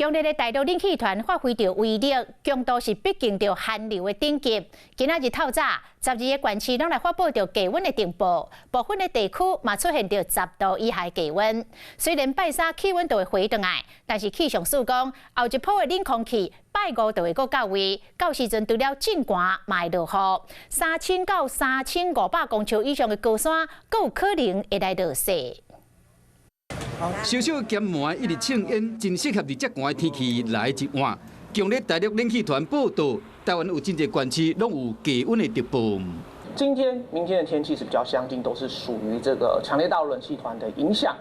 強烈的大陸冷氣團發揮著威力，強度是逼近著寒流的等級。今仔日透早，12個縣市攏來發布著低溫的警報，部分的地區嘛出現著10度以下低溫。雖然拜三氣溫就會回轉來，但是氣象署講，後一波的冷空氣拜五就會閣到位，到時陣除了真寒，嘛會落雨。3000到3500公尺以上的高山，閣有可能會來落雪。小小兼霾一直衝煙，真適合佇遮寒的天氣來一碗。強烈大陸冷氣團報道，台灣有真濟縣市攏有低溫的特報。今天、明天的天氣是比較相近，都是屬於這個強烈大陸冷氣團的影響。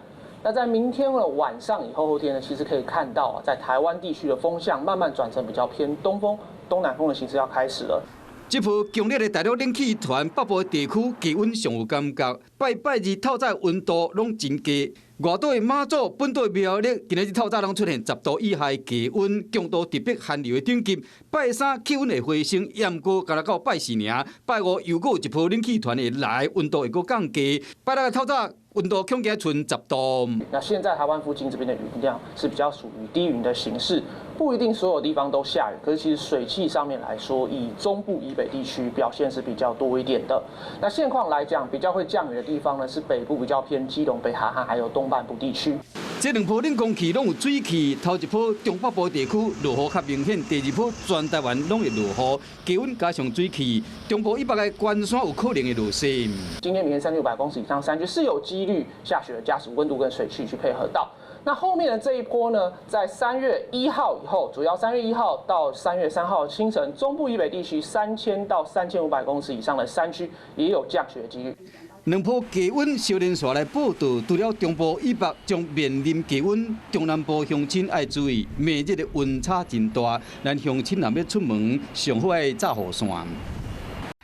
那在明天的晚上以後後天呢，其實可以看到啊，在台灣地區的風向慢慢轉成比較偏東風、東南風的形勢要開始了。這波強烈的大陸冷氣團，北部地區低溫上有感覺，拜拜二透早溫度攏真低。外島的馬祖、本島的苗栗，今仔日透早攏出現10度以下低溫，強度直逼寒流的等級。拜三氣溫會回升，毋過干焦到拜四爾，拜五又閣有一波冷氣團會來，溫度會閣降低。拜六透早溫度恐驚賰10度。那現在台灣附近這邊的雲量是比較屬於低雲的形式，不一定所有地方都下雨。可是其實水汽上面來說，以中部以北地區表現是比較多一點的。那現況來講，比較會降雨的地方呢，是北部比較偏基隆北海岸，還有東半部地區。這兩波冷空氣攏有水汽，頭一波中北部地區落雨較明顯，第二波全台灣攏會落雨，低溫加上水汽，中部以北的關山有可能會落雪。今天、明天3500公尺以上山區是有幾率下雪的，加速溫度跟水汽去配合到。那後面的這一波呢，在3月1號以後，主要3月1號到3月3號清晨，中部以北地區3000到3500公尺以上的山區也有降雪的幾率。兩波低溫相連紲來報道，除了中部以北將面臨低溫，中南部鄉親愛注意，明日的溫差真大，咱鄉親若欲出門，上好愛罩雨傘。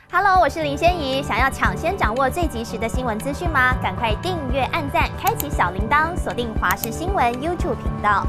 Hello，我是林仙怡，想要搶先掌握最及時的新聞資訊嗎？趕快訂閱、按讚、開啟小鈴鐺，鎖定華視新聞 YouTube 頻道。